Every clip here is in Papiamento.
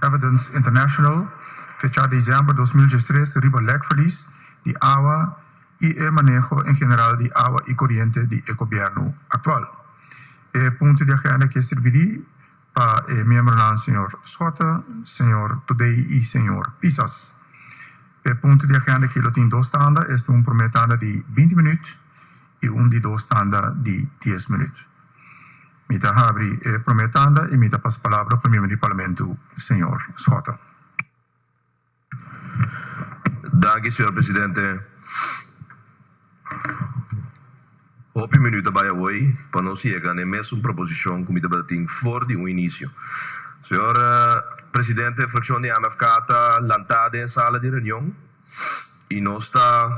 Evidence International, fechá desèmber 2013 riba lèkverlies di awa i e maneho en general di awa i koriente di e gobièrnu aktual. E punto di agenda ke sirbidí pa e miembronan señor Schotte, señor Thodé i señor Pisas. E punto di agenda aki lo tin dos tanda, esta un promé tanda di 20 minüt i un di dos tanda di 10 minüt. Mi ta habri e promé tanda i mi ta pasa palabra pa miembro di Parlamento, señor Schotte. Danki, señor presidente. Hopi minüt a bai awoi pa nos yega na e mesun proposishon ku mi tabata tin for di un inisio. Señor presidente, frakshon di MFK ta lantá den e sala di reunion i nos ta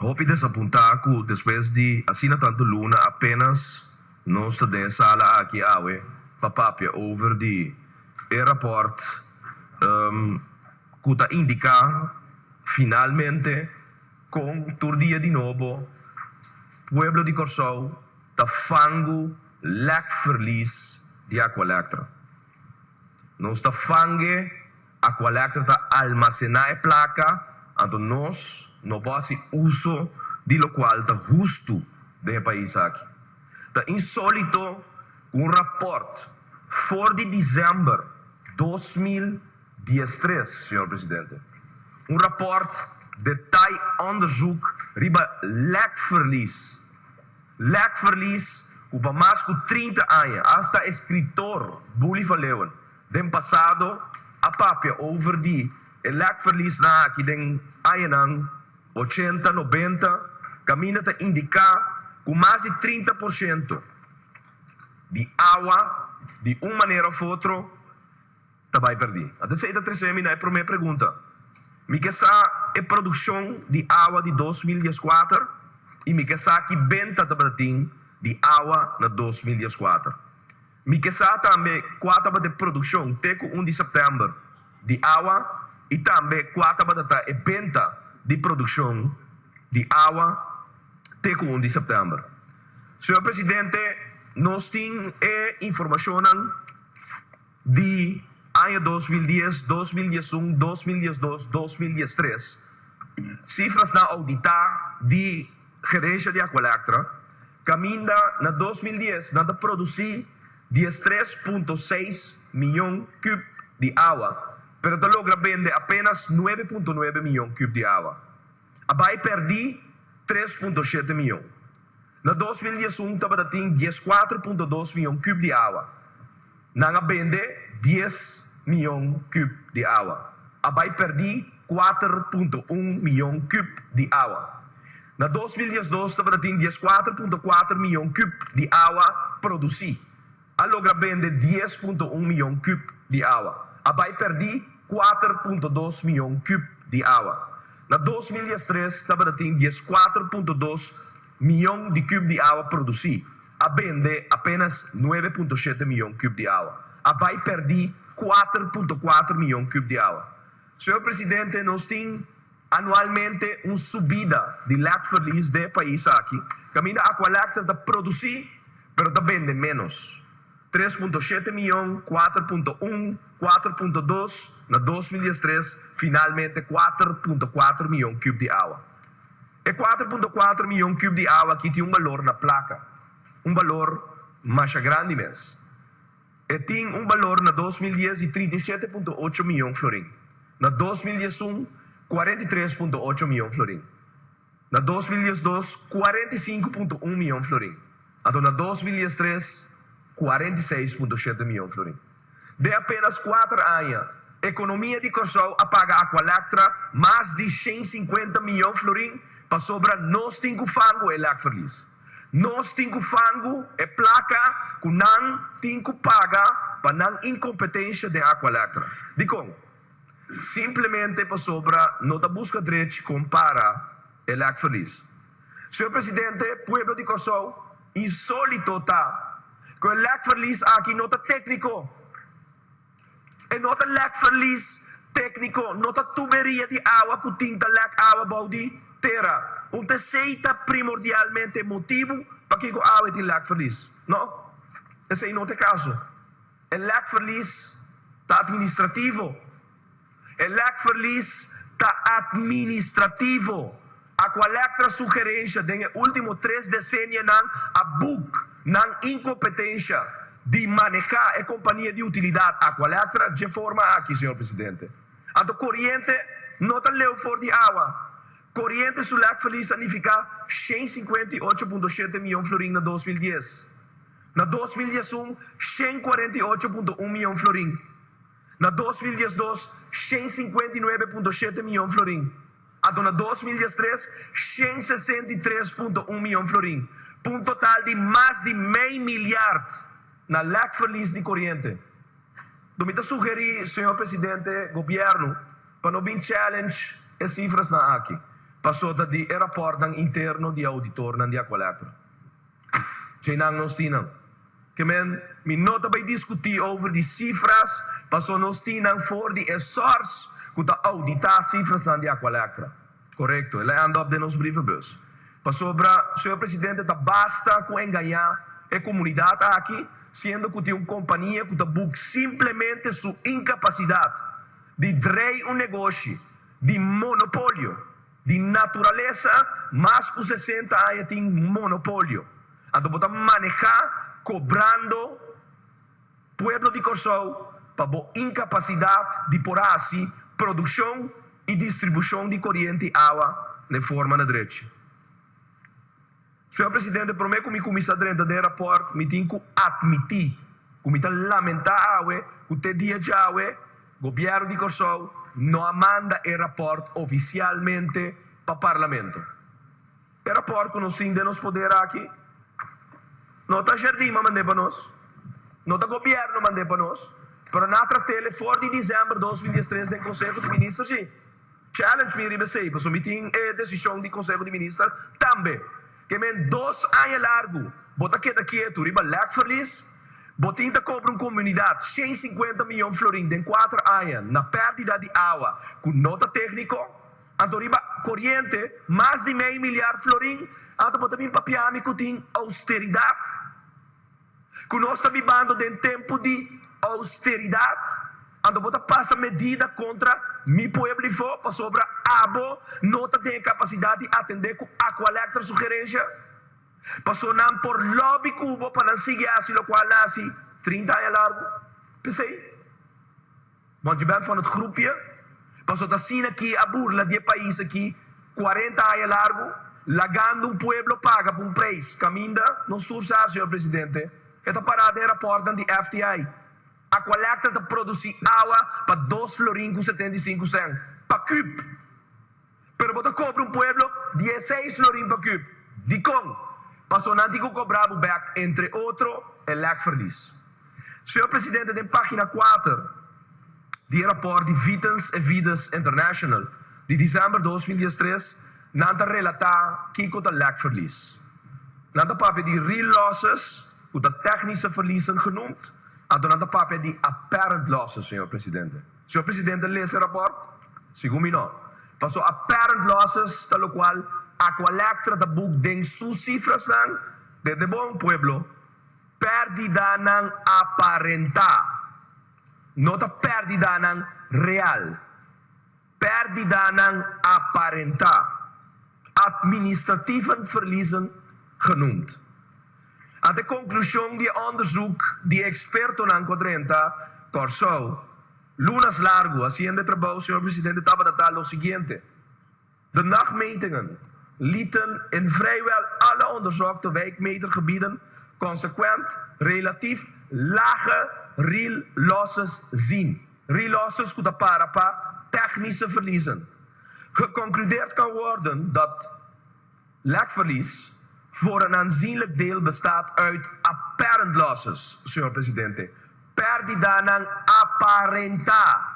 hopi desapuntá ku despues di asina tantu luna apenas nos ta den e sala aki awe pa papia over di e rapòrt ku ta indiká finalmente kon tur dia di nobo pueblo di Kòrsou ta fangu lèkverlies di Aqualectra. Nos ta fangue, Aqualectra ta almasená e plaka, anto nos no por hasi uso di lokual ta hustu den e pais aki. Ta insólito ku un rapòrt for di desèmber 2013, señor presidente, un rapòrt detailonderzoek riba lèkverlies, Lèkverlies ku pa mas ku 30 aña asta eskritor Bully van Leeuwen den pasado a papia over di e lèkverliesnan aki den añanan ochenta, nobenta, kaminda ta indiká ku mas di 30% di awa di un manera òf otro ta bai pèrdí. Anto esei ta trese mi na e promé pregunta. Mi ke sa e produkshon di awa di 2014 i mi ke sa ki benta tabata tin di awa na 2014. Mi ke sa tambe kua tabata e produkshon te ku 1 di sèptèmber di awa i tambe kua tabata ta e benta di produkshon di awa te ku 1 di sèptèmber. Señor Presidente, nos tin e informashonnan di aña 2010, 2011, 2012, 2013, sifrasnan ouditá di gerensia di Aqualectra, kaminda na 2010 nan ta produsí 13.6 mion kub di awa, pero ta logra bende apenas 9.9 mion kub di awa. A bai pèrdí 3.7 mion. Na 2011 tabata tin 14.2 mion kub di awa. Nan a bende 10 mion kub di awa. A bai pèrdí 4.1 mion kub di awa. Na 2012 tabata tin 14.4 mion kub di awa produsí. A logra bende 10.1 mion kub di awa. A bai pèrdí 4.2 mion kub di awa. Na 2013 tabata tin 14.2 mion di kub di awa produsí. A bende apenas 9.7 mion kub di awa. A bai pèrdí 4.4 mion kub di awa. Señor Presidente, nos tin anualmente un subida di lèkverlies den e pais aki, kaminda Aqualectra ta produsí pero ta bende ménos. 3.7 mion, 4.1, 4.2, na 2013 finalmente 4.4 mion kub di awa. E 4.4 mion kub di awa aki tin un balor na plaka, un balor masha grandi mes. E tin un balor na 2010 di 37.8 mion florin, na 2011 43.8 mion florin, na 2012 45.1 mion florin, anto na 2013 46.7 mion florin. Den apenas 4 aña, ekonomia di Kòrsou a paga Aqualectra mas di 150 mion florin pasobra nos tin ku fangu e lèkverlies. Nos tin ku fangu e plaka ku nan tin ku paga pa nan inkompetensha den Aqualectra. Dikon? Simplemente pasobra no ta buska drechi kon para e lèkverlies. Señor Presidente, pueblo di Kòrsou, insólito ta ku e lèkverlies aki no ta tékniko. E no ta lèkverlies tékniko, no ta tuberia di awa ku tin ta lèk awa bou di tera. Un ta esei ta primordialmente e motibu pakiko awe tin lèkverlies. No, esei no ta e kaso. E lèkverlies. Ta administrativo. E lèkverlies ta administrativo. Aqualectra su gerensha den e último tres desenianan a buk nan inkompetensha di manehá e kompania di utilidat Aqualectra dje forma aki, señor presidente. Anto koriente no ta leu for di awa. Koriente su lèkverlies a nifiká 158.7 mion florin na 2010. Na 2011, 148.1 mion florin. Na 2012, 159.7 mion florin. Anto na 2013, 163.1 mion florin. Pa un total di mas di mei miliard na lèkverlies di koriente. Mi ta sugerí, señor presidente, gobièrnu, pa no bin challenge e sifranan aki. Paso ta di e rapòrtnan interno di ouditornan di Aqualectra. Djeinan nos tin nan. Ke men, mi no ta bai diskutí over di sifras, paso nos tin nan for di e source ku ta ouditá sifrasnan di Aqualectra. Korekto, el a end up den nos brievenbus. Pasobra, señor presidente, ta basta ku engañá e komunidat aki, siendo ku tin un kompania ku ta buk simplemente su inkapasidat di drei un negoshi di monopolio di naturalesa, mas ku 60 aña tin monopolio. Anto bo ta manehá kobrando pueblo di Kòrsou pa bo inkapasidat di por hasi produkshon i distribushon di koriente i awa na forma na drechi. Señor presidente, promé ku mi kuminsá drenta den rapòrt, mi tin ku atmití ku mi ta lamentá awe ku te dia djawe gobièrnu di Kòrsou no a manda e rapòrt ofisialmente pa parlamento. E rapòrt ku nos tin den nos poder aki no ta Jardim a mand'é pa nos, no ta gobièrnu a mand'é pa nos, pero nan a trat'é for di desèmber 2013 den Konseho di Minister sí. Challenge mi riba esei, pasobra mi tin e desishon di Konseho di Minister tambe. Ke men 2 aña largu bo ta keda kietu riba lèkverlies, bo tin ta kobra un komunidat 150 mion florin den 4 aña na pèrdida di awa ku no ta tékniko, anto riba koriente mas di mei miliard florin, anto bo ta bin papia mi ku tin ousteridat, ku nos ta bibando den tempu di ousteridat, anto bo ta pasa medida kontra mi pueblo ifo pasobra abo no ta den kapasidat di atendé ku Aqualectra su gerensha. Paso nan por lobby ku bo pa nan sigui hasi lokual nan hasi 30 aña largu. P'esei, want je bent van het groepje, paso ta asina aki a burla di e pais aki 40 aña largu, lagando un pueblo paga pa un preis. Kaminda nos tur sa, señor presidente, e ta pará den rapòrtnan di FTI. Aqualectra ta produsí awa pa 2 florin ku 75 sènt pa kùp. Pero bo ta kobra un pueblo 16 florin pa kùp. Dikon? Paso nan tin ku kobra bo bèk, entre otro, e lèkverlies. Señor presidente, den página 4 di rapòrt di Vitens Evides International di desèmber 2013, nan ta relatá kiko ta lèkverlies. Nan ta papia di real losses, ku ta technische verliezen genoemd, anto nan ta papia di apparent losses, señor presidente. Señor presidente, lesa e rapòrt? Segun mi no. Paso apparent losses ta lokual Aqualectra ta buk den su sifrasnan, tende bon pueblo, pèrdidanan aparentá. No ta pèrdidanan real. Pèrdidanan aparentá. Administratieve verliezen genoemd. Anto e konklushon di onderzoek di ekspertonan ku a drenta Kòrsou, lunas largu hasiendo e trabou, señor presidente, tabata lo siguiente. De nachtmetingen lieten in vrijwel alle onderzochte wijkmetergebieden consequent relatief lage real losses zien. Real losses ku ta para pa technische verliezen. Geconcludeerd kan worden dat lekverlies voor een aanzienlijk deel bestaat uit apparent losses, señor presidente. Pèrdidanan aparentá.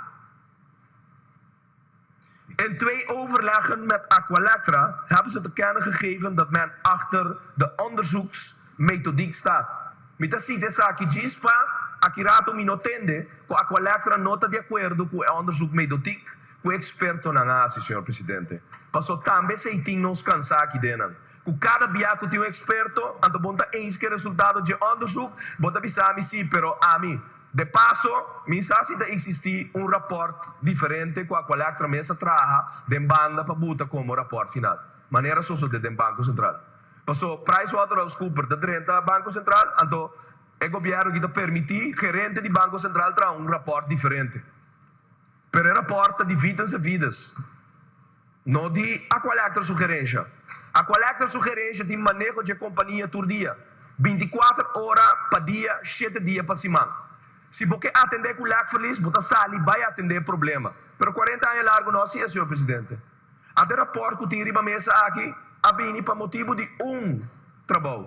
In twee overleggen met Aqualectra hebben ze te kennen gegeven dat men achter de onderzoeksmethodiek staat. Mi ta sita esaki djis pa aki rato mi no tende ku Aqualectra no ta di akuerdo ku e onderzoekmethodiek ku ekspertonan a hasi, señor presidente. Paso tambe esei tin nos kansá aki den. Ku kada bia ku tin un eksperto, anto bo n' ta eens ku e resultado di onderzoek, bo ta bisa mi si, pero ami. De paso, mi sa si ta eksistí un rapòrt diferente ku Aqualectra mes a traha den banda pa buta komo rapòrt final, manera sosodé den Banko Sentral. Paso PricewaterhouseCoopers ta drenta Banko Sentral, anto e gobièrnu aki ta permití gerente di Banko Sentral traha un rapòrt diferente. Pero e rapòrt ta di Vitens en Vides. No di Aqualectra su gerensha. Aqualectra su gerensha tin maneho dje kompania tur dia, bintikuater ora pa dia, shete dia pa siman. Si bo ke atendé ku lèkverlies, bo ta sali bai atendé e problema. Pero kuarenta aña largu no hasi es, señor presidente. Ante rapòrt ku tin riba mesa aki a bini pa motibu di un trabou.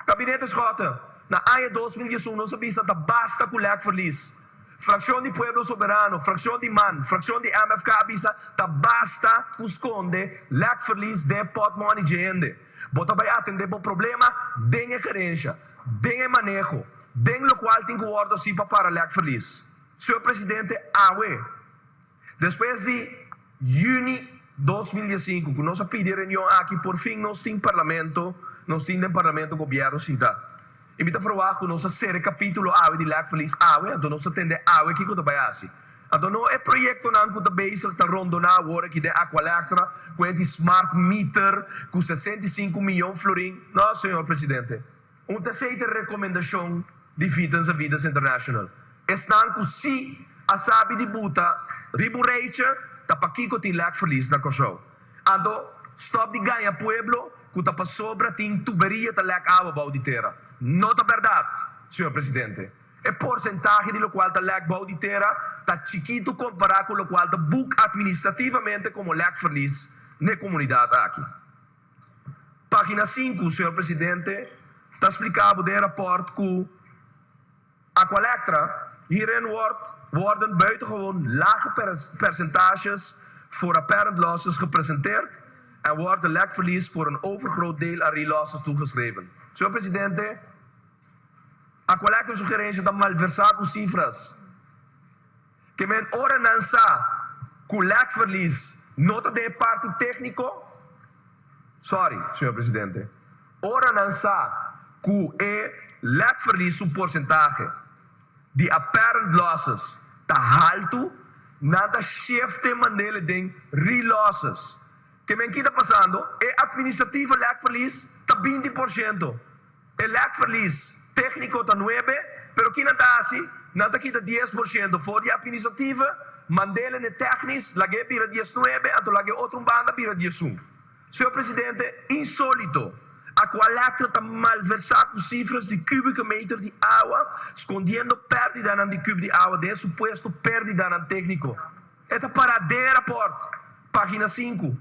Gabinete Schotte, Na aña 2011 nos a bisa ta basta ku lèkverlies. Frakshon di Pueblo Soberano, frakshon di man, frakshon di MFK a bisa ta basta ku skonde lèkverlies den e pòtmòni dje hende. Bo ta bai atendé bo problema den e gerensha, den e maneho, den lokual tin ku wòrdu hasi pa para lèkverlies. Señor Presidente, awe. Despues di yüni 2015 ku nos a pidi e reunion aki por fin nos tin parlamento, nos tin den parlamento gobièrnu sintá. I mi ta ferwagt ku nos a sera e kapítulo awe di lèkverlies awe, anto nos ta tende awe kiko ta bai hasi. Anto no e proyektonan ku ta bezig ta rondoná awor aki den Aqualectra ku e di smart meter ku 65 miyon florin, no señor presidente. Un ta esei ta e rekomendashon di Vitens en Vidas International. Esnan ku sí a sabi di buta riba un rijtje ta pakiko tin lèk verlies na Kòrsou. Anto stòp di gaña pueblo ku ta pasobra tin tuberia ta lèk awa bou di tera. No ta bèrdat, señor presidente. E porsentahe di lokual ta lèk bou di tera ta chikitu kompará ku lokual ta buk atministrativamente komo lèk verlies n'e komunidat aki. Página sinku, señor presidente, ta spliká bo den e rapòrt ku Aqualectra hierin wordt worden buitengewoon lage percentages voor apparent losses gepresenteerd en wordt de lekverlies voor een overgroot deel aan relosses toegeschreven. Señor presidente, Aqualectra su gerencia ta malversá ku sifras. Ke men ora nan sa ku lèkverlies no ta den e parti tékniko, sorry, señor presidente, ora nan sa ku e lèkverlies su porsentahe di apparent losses ta haltu, nan ta shift e mandele den re-losses. Ke men ki ta pasando? E administrativo lèkverlies ta 20%. E lèkverlies tékniko ta nuebe, pero ki nan ta hasi? Nan ta kita 10% for di administratieve, mand'el n'e tèknis, lag'é bira 19, anto lag'é otro un banda bira 11. Señor Presidente, insólito! Aqualectra ta malversá ku sifras di kubike meter di awa, skondiendo pèrdidanan di kub di awa den e supuesto pèrdidanan tékniko. E ta pará den e rapòrt, página sinku.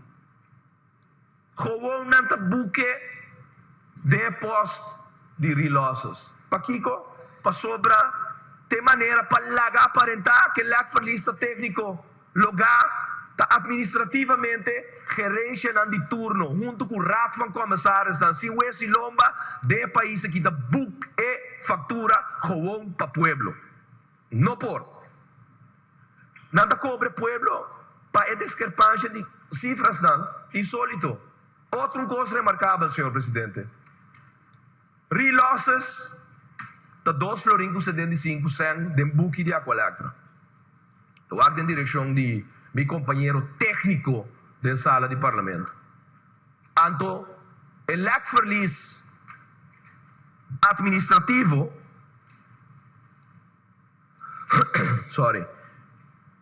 Gewoon nan ta buke den e post di relosses. Pakiko? Pasobra ta e manera pa laga aparentá ke lèkverlies ta tékniko, logá ta administrativamente gerencianan di turno huntu ku Raad van Commissarisnan sin wes i lomba den e pais aki ta buk e faktura gewoon pa pueblo. No por. Nan ta kobra e pueblo pa e diskrepansha di sifrasnan insólito. Otro un kos remarkabel, señor presidente, relosses ta dos florin ku 75 sèn den buki di Aqualectra. Ta wak den direkshon di mi kompañero tékniko den sala di parlamento. Anto e lèkverlies administrativo. Sorry.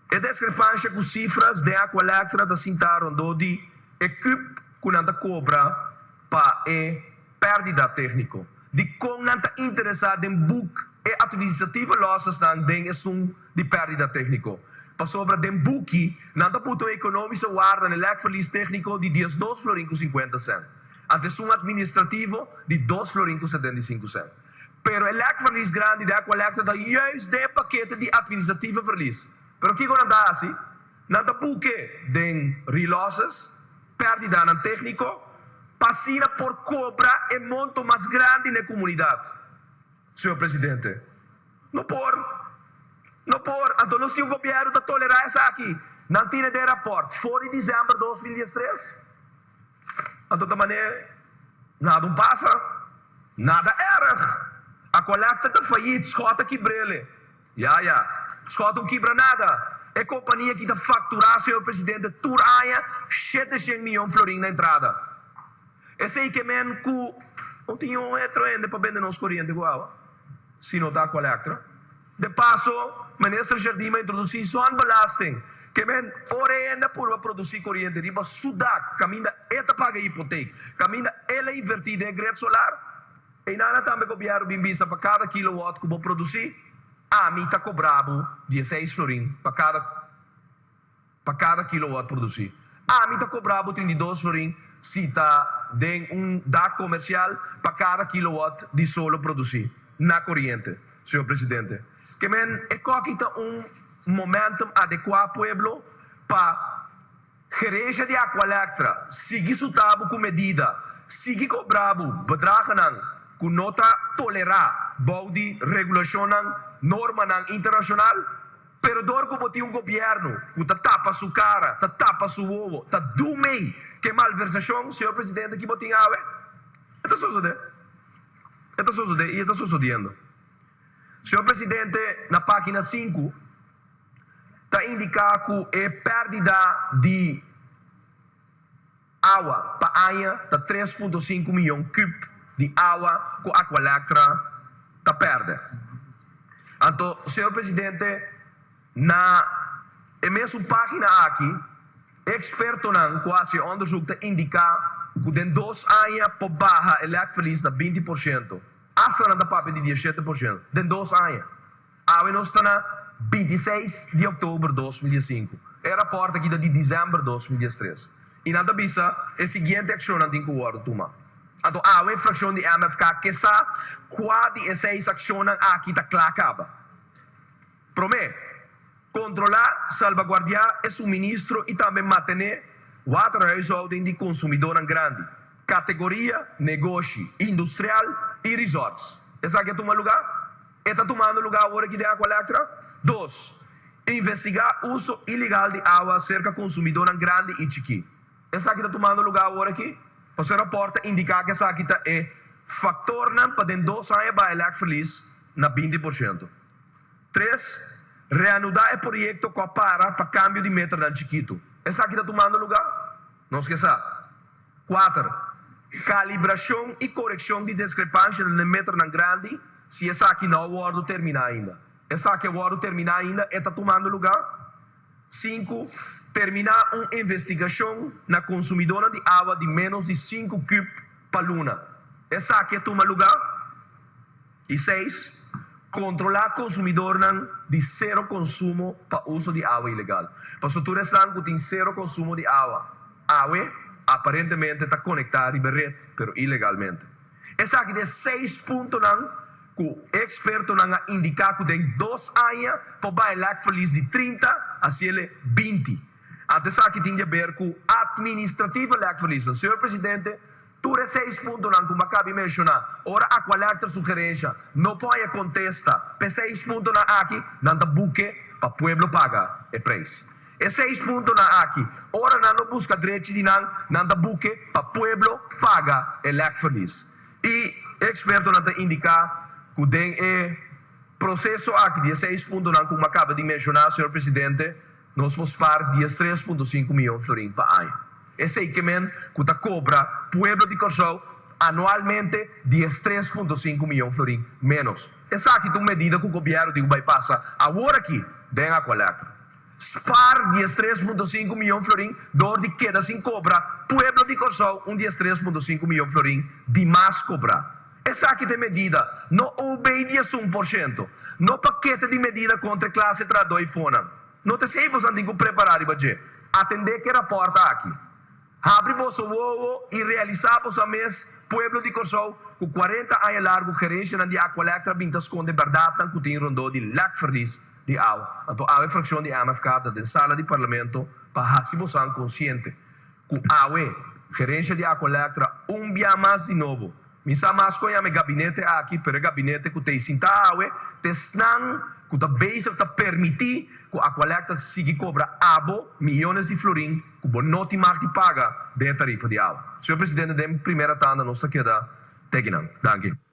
E deskrepansha ku sifras den Aqualectra ta sintá rondó di e kub ku nan ta kobra pa e pèrdida tékniko. Dikon nan ta interesá den buk e administrativo lòsesnan den esun di pèrdida tékniko? Pasobra den buki nan ta puta un ekonomische waarde na e lèkverlies tékniko di 12 florin ku 50 sènt, ante esun administrativo di dos florin ku 75 sènt. Pero e lèkverlies grandi di Aqualectra ta juist den e pakete di administratieve verlies. Pero kiko nan ta hasi? Nan ta buke den relosses, pèrdidanan tékniko, pa asina por kobra e monto mas grandi na e komunidat. Señor Presidente, no por. No por. Anto nos tin un gobièrnu ta tolerá esaki. Nan tine den rapòrt for di desèmber 2013. Anto ta manera nada un pasa, nada erg. Aqualectra ta fayit, Schot a kibr'ele. Ya ya. Schotten un kibra nada. E kompania ki ta fakturá, señor presidente, tur aña 700 mion florin na entrada. Esei ke men ku no tin un otro hende pa bende nos koriente ku awa, si no ta Aqualectra. De paso, minister Jardim a introdusí zonbelasting, ke men ora e hende a purba produsí koriente riba su dak, kaminda e ta paga hipotek, kaminda el a invertí den e grid solar, Eynana tambe gobièrnu bin bisa pa kada kilowatt ku bo produsí, ami ta kobra bo 16 florin pa kada pa kada kilowatt produsí. Ami ta kobra bo 32 florin si ta den un dak komersial pa kada kilowatt di solo produsí na koriente, señor presidente. Ke men e koki ta un momentum adekuá pueblo pa Gerencia di Aqualectra sigui su tabu cu medida, sigui cobra bo bedragennan cu no ta tolera bou di regulacionnan, normanan internacional, pero dor cu bo tin un gobierno cu ta tapa su cara, ta tapa su wowo, ta dumey cu e malversacion, señor Presidente, ki bo tin awe? E ta sosode. E ta sosode y e ta sosodiendo. Señor Presidente, na pagina sinku. Ta indiká ku e pèrdida di awa pa aña ta 3.5 mion kub di awa ku Aqualectra ta pèrdè. Anto, señor presidente, na e mesun página aki, ekspertonan ku hasi e òndersuk ta indiká ku den 2 aña por baha e lèkverlies na 20%. Asta nan ta papia di 17% den 2 aña. Awe nos ta na 26 di òktober 2015. E rapòrt aki ta di desèmber 2013 i nan ta bisa e siguiente akshonnan tin ku wòrdu tuma. Anto awe frakshon di MFK ke sa kua di e seis akshonnan aki ta kla kaba. Promé, kontrolá, salbaguardiá e suministro i tambe mantené waterhuishouding di konsumidónan grandi, kategoria, negoshi, industrial i resorts. Esaki a tuma lugá? E ta tumando lugá awor aki den Aqualectra? Dos, Investigá uso ilegal di awa serka konsumidónan grandi i chikí. Esaki ta tumando lugá awor aki? Pasobra e rapòrt ta indiká ku esaki ta e faktornan pa den 2 aña baha e lèkverlies na 20%. Tres, Reanudá e proyekto ku a para pa kambio di meternan chikitu. Esaki ta tumando lugá? Nos ke sa. Kuater, Kalibrashon i korekshon di diskrepanshanan den meternan grandi, si esaki no a wòrdu terminá ainda. Esaki a wòrdu terminá ainda, e ta tumando lugá. Sinku, Terminá un investigashon na konsumidónan di awa di ménos di 5 kub pa luna. Esaki a tuma lugá. I seis, Kontrolá konsumidornan di sero konsumo pa uso di awa ilegal. Pasobra tur esnan ku tin sero konsumo di awa awe aparentemente ta konektá riba e ret, pero ilegalmente. Esaki ta e seis puntonan ku ekspertonan a indiká ku den 2 aña por bai lèkverlies di 30 hasiel 20. Anto esaki tin di aber ku administratieve lèkverliesnan. Señor Presidente, tur e seis puntonan ku mi a kabi menshoná, ora Aqualectra su gerensha no por haña kontesta p'e seis puntonan aki, nan ta buke pa pueblo paga e preis. E seis puntonan aki, ora nan no buska drechi di nan, nan ta buke pa pueblo paga e lèkverlies. I e ekspertonan ta indiká ku den e proseso aki di e seis puntonan ku mi a kaba di menshoná, señor Presidente, nos por spar 13.5 mion florin pa aña. Esei ke men ku ta kobra pueblo di Kòrsou anualmente 13.5 mion florin ménos. Esaki ta un medida ku gobièrnu tin ku bai pasa awor aki den Aqualectra. Spar 13.5 mion florin dor di keda sin kobra pueblo di Kòrsou un 13.5 mion florin di mas kobrá. Esaki ta e medida, no OB 11%, no pakete di medida kontra e klase trahadó i fonan. No ta esei boso tin ku prepará riba dje. Atendé ku e rapòrt aki. Habri boso wowo i realisá boso mes, pueblo di Kòrsou, ku 40 aña largu gerenshanan di Aqualectra bin ta skonde bèrdatnan ku tin rondó di lèkverlies di awa. Anto awe frakshon di MFK ta den sala di parlamento pa hasi bosan konsiente ku awe gerensha di Aqualectra un bia mas di nobo. Mi sa mas kon yama e gabinete aki, pero e gabinete ku ta ei sintá awe ta esnan ku ta bezig ta permití ku Aqualectra sigui kobra abo miyones di florin ku bo no tin mag di paga den e tarifa di awa. Señor Presidente, den primera tanda nos ta keda tekinan. Danki.